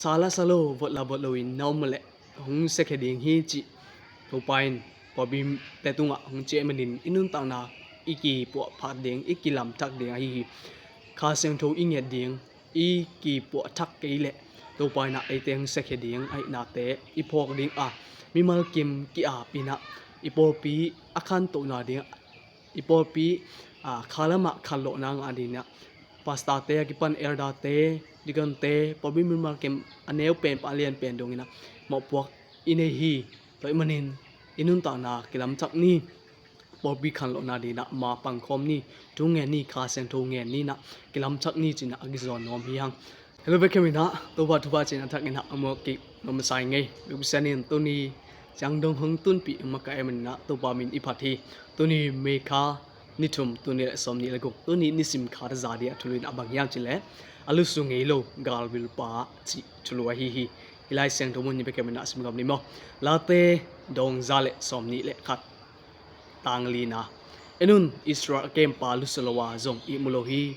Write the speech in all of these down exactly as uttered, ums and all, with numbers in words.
sa la sa lo, vot la vot lo in na om leh hong siakhia ding hi cih Topa in pawlpite tungah hong ciah manin i nuntakna i kipuahphat ding, i kilamthak ding ahi hi. Kha Siangtho i nget ding, i kipuahthak kei leh Topa in ah eite hong siakhia ding ahihnate i phawk ding a, mimal kim ki-ap in ah i pawlpi a khantohna ding, i pawlpi khalamah khanlawhna ngah ding in ah pastorte a kipan elderte, deaconte, pawlpi mimal kim a neu penpa a lian pen dongin ah mawhpuak i nei hi. Tua ahih manin i nuntakna kilamthak ni. Pawlpi khanlawhna dingin ah ma pangkhawm ni. Thu ngen ni, Kha Siangtho ngen ni in ah kilamthak ni ci-in ah a kizawn nuam hi hang. Hello, bek khempeuh in ah Topa thupha ci-in a thakin ah a muak kik nuam masa ing ei. Biakpisenin tuni ciang dong hong tunpih makaih ahih manin ah Topa min i phat hi. Tuni May kha ni thum, tul nih le sawmnih le guk, tuni nisim kha thaza ding a thulu in ah bang hiam cih leh a lusu ngei lo galvilpa cih thulu ahi hi. I Lai Siangtho mun hi bek khempeuh in ah sim ngam ni maw. Late dawng za le sawmnih le khat, tang lina. En un, Israel a kempa lusu lo a zong ihmu lo hi.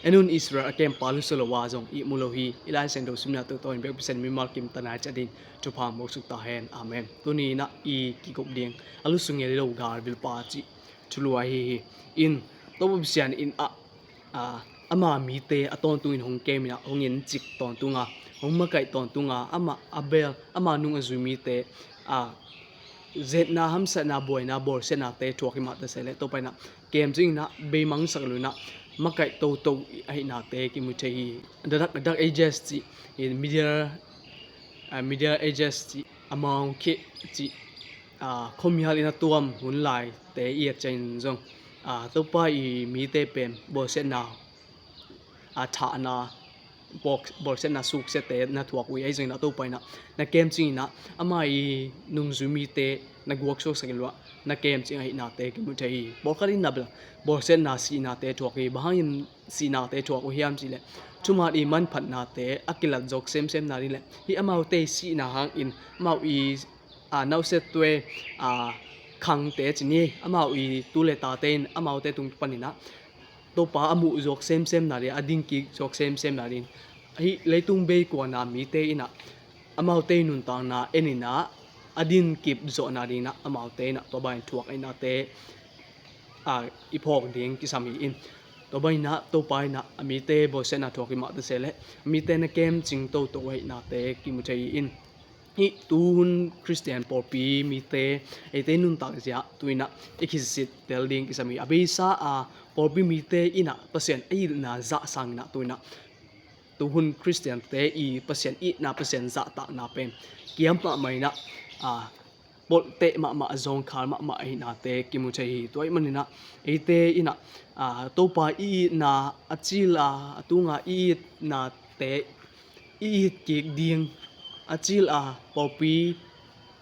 En un, Israel a kempa lusu lo a zong ihmu lo hi. I Lai Siangtho simna tawh tawh in biakpisen mimal kim tanai ciat in thupha hong buaksuk ta hen. Amen. Tuni in ah i kikup ding a lusu ngei lo galvilpa cih thulu ahi hi. In, Topa Pasian in ah, ah, ama mite a tawntungin hong kem in ah, hong encik tawntung a, hong makaih tawntung a, ama a bel, ama nung a zui mite, ah, zetna, hamsatna, buaina, bawlsiatnate thuak hi mah ta se leh Topa in ah kemcing in ah beimangsak lo in ah makaih toto ahihnate kimu thei hi. The Dark, Dark Ages cih, in Middle, ah, Middle Ages cih, amau kheh cih, ah, khuamial in a tuam hun laite i et ciangin zong, ah, Topa i mite pen bawlsiatna, ah, thahna, bawk-, bawlsiatna suksiate na thuak uh hi. Ahi zongin ah Topa in ah na kemcing in ah ama i nungzui mite na guaksuaksak in luah, na kemcing ahihnate kimu thei hi. Pawlkhat in ah bel bawlsiatna sihnate thuak hi. Bang hangin sihnate thuak uh hiam cih leh thuman i manphatnate a kilat zawk semsem nading le hih amaute sihna hangin amau i, ah, nauset tuai, ah, khangte ci ni, amau i tu le tate in amaute tung panin ah Topa a muh zawk semsem nading, a dingkik zawk semsem nading, hih leitung beikuana mite in ah amaute i nuntakna en in ah a dinkip zawh nading in ah amaute in ah Topa in thuak ahihnate, ah, i phawk ding kisam hi. In, Topa in ah, Topa in ah a mite bawlsiatna thuak hi mah ta se leh a mite na kemcing toto ahihnate kimu thei hi. In, hih tuhun Khristian pawlpi mite, eite nuntak zia tu in ah i khisittel ding kisam hi. A beisa a pawlpi mite in ah Pasian a itna zah sangin ah tu in ah tuhun Khristiante i Pasian itna, Pasian zahtakna pen kiam mahmah in ah, ah, polhteh mahmah, zawngkhal mahmah ahihnate kimu thei hi. Tua ahih manin ah eite in ah, ah, Topa i itna a cil a, a tunga i itnate i it kik ding, a cil a pawlpi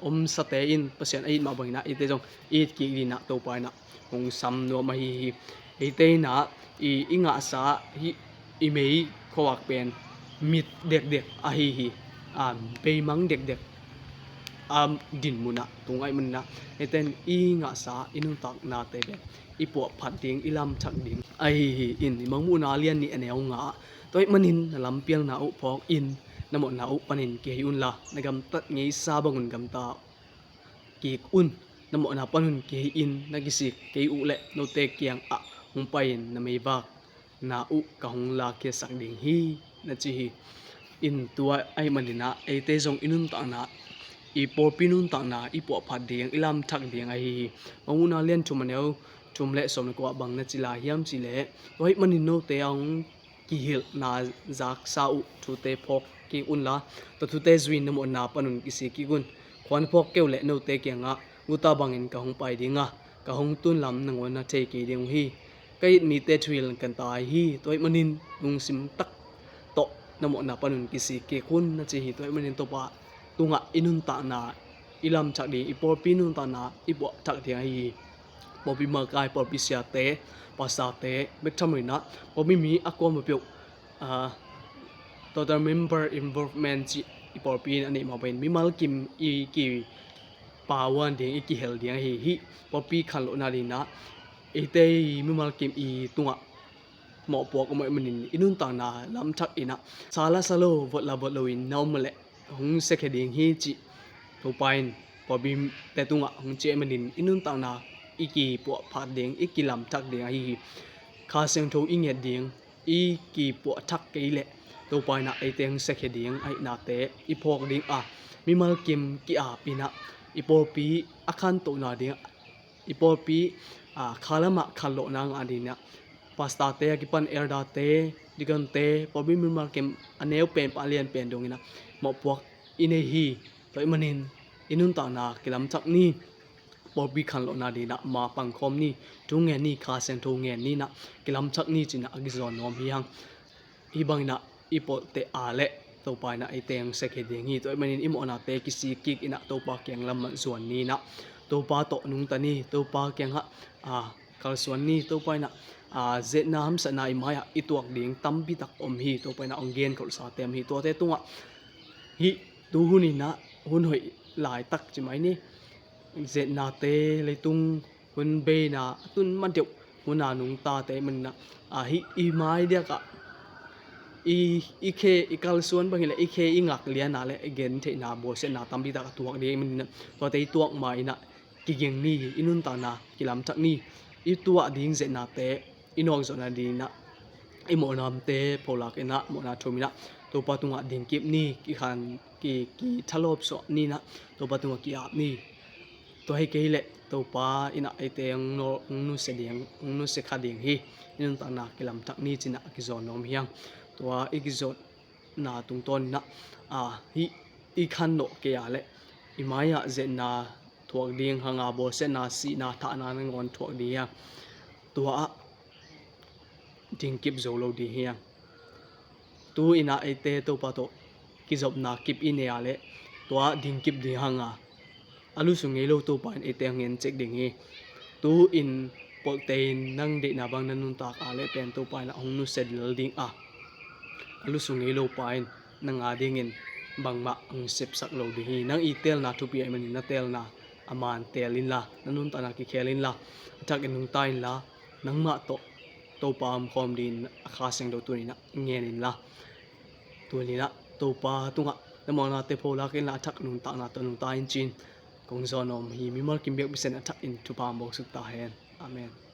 omsate in Pasian a it mah bangin ah eite zong i it kik dingin ah Topa in ah hong sam nuam ahi hi. Eite in ah i, i ngahsa hih i mei khuavak pen mit dekdek ahi hi. A, beimang dekdek a dinmun ah tung ahih manin ah eite in i ngahsa i nuntaknate pen i puahphat ding, i lamthak ding ahi hi. In, i Mangmuhna a lian nih a neu nga, tua ahih manin na lampialna uh phawk in, na mawhna uh panin kihei unla, na gamtat ngeisa bangun gamta kik un. Na mawhna panun kihei in, na kisik kei uh leh note kiangah hong pai-in na meivakna uh ka hong lakkhiatsak ding hi, na ci hi. In, tua ahih manin ah eite zong i nuntakna, i pawlpi nuntakna i puahphat ding, i lamthak ding ahi hi. Mangmuhna lian thum a neu thum le sawm le kua ah bang na ci lai hiam cih leh, tua ahih manin note a hong kihilhna zaksa uh thute phawk kik unla, tua thute zui-in na mawhna panun kisik kik un. Khua na phawk kei uh leh note kiangah guta bangin ka hong pai ding a, ka hong tun lam nangawn na thei kei ding uh hi. Ka it mite thuhilh kan tai hi. Tua ahih manin lungsim tak tawh na mawhna panun kisik kik un, na ci hi. Tua ahih manin Topa tungah i nuntakna i lamthak ding, i pawlpi nuntakna i puahthak ding ahi hi. Pawlpi makai, pawlpi siate, pastorte bek tham loin ah pawlpi mi a kuama peuh, ah, total member involvement cih i pawlpi in a neih mah bangin mimal kim i kipawan ding, i kihel ding ahi hi. Pawlpi khanlohna dingin ah eite i mimal kim i tungah mawhpuak om ahih manin i nuntakna lamthak in ah, sa la sa lo, vot la vot lo in na om leh hong siakhia ding hi cih Topa in pawlpite tungah hong ci ahih manin i nuntakna i kipuah phat ding, i kilamthak ding ahi hi. Kha Siangtho i nget ding, i kipuah thak kei leh Topa in ah eite hong siakhia ding ahihnate i phawk ding a, mimal kim ki-ap in ah i pawlpi a khantohna ding, i pawlpi, aa, kha lamah khanlawhna ngah ding in ah, pastorte a kipan elderte, deaconte, pawlpi mimal kim a neu pen pan a lian pen dongin ah mawhpuak i nei hi. Tua ahih manin i nuntakna kilamthak ni. Pawlpi khanlawhna ding in ah ma pangkhawm ni. Thu ngen ni, Kha Siangtho ngen ni in ah kilamthak ni ci-in ah a kizawn nuam hi hang. Hih bangin ah i pawlteh a leh Topa in ah eite hong siakhia ding hi. Tua ahih manin i mawhnate kisik kik in ah Topa kiang lam mah zuan ni in ah, Topa tawh nungta ni, Topa kiangah, aa, kalsuan ni. Topa in ah, aa, ze-etna hamsatna i mai-ah i tuak ding tampi tak om hi. Topa in ah hong genkholhsate om hi. Tuate tungah hih tu hun in ah hun hoih laitak ci mai ni. Ze-etnate, leitung hun beina a tun ma deuh hun a nungtate ahih manin ah, aa, hih i mai diakah i, i khe i kalsuan bang hi leh i khe i ngaklian a leh i gentheihna bawlsiatna tampi tak a tuak ding ahih manin ah, tuate i tuak ma-in ah kiging ni, i nuntakna kilamthak ni. I tuah ding ze-etnate i nawkzawh nading in ah i mawhnate pholak in ah, mawhna thum in ah Topa tungah dingkip ni, kikhan, ki, kithalawpsuah ni in ah Topa tungah ki-ap ni. Tua hi kei leh Topa in ah eite hong nu, hong nusia ding, hong nusia kha ding hi. I nuntakna kilamthak ni ci-in ah a kizawn nuam hi hang. Tua i kizawhna tungtawn in ah, aa, hih i khanlawh kei a leh i mai-ah ze-etna thuak ding hang a, bawlsiatna, sihna, thahna nangawn thuak ding hi hang. Tua ah dingkip zo lo ding hi hang. Tu-in ah eite Topa tawh kizopna kip i nei a leh tua ah dingkip ding hang a, a lusu ngei lo Topa in eite hong en cek ding hi. Tu-in pawlte'n nang deihna bang na nuntak a leh pen Topa in ah hong nusia lel ding a, a lusu ngei lo pa in nang a dingin bangmah hong sepsak lo ding hi. Nang i teelna thupi ahih manin na teelna a man teel inla, na nuntakna kikhel inla, a thakin nungta inla, nangmah tawh Topa omkhawm dingin a Kha Siangtho tuni-in ah ngen inla, tuni-in ah Topa tungah na mawhnate pholak inla, a thak nuntakna tawh nungta in ci-in kong zawn nuam hi. Mimal kim biakpi Pasian in a thakin thupha hong suk ta hen. Amen.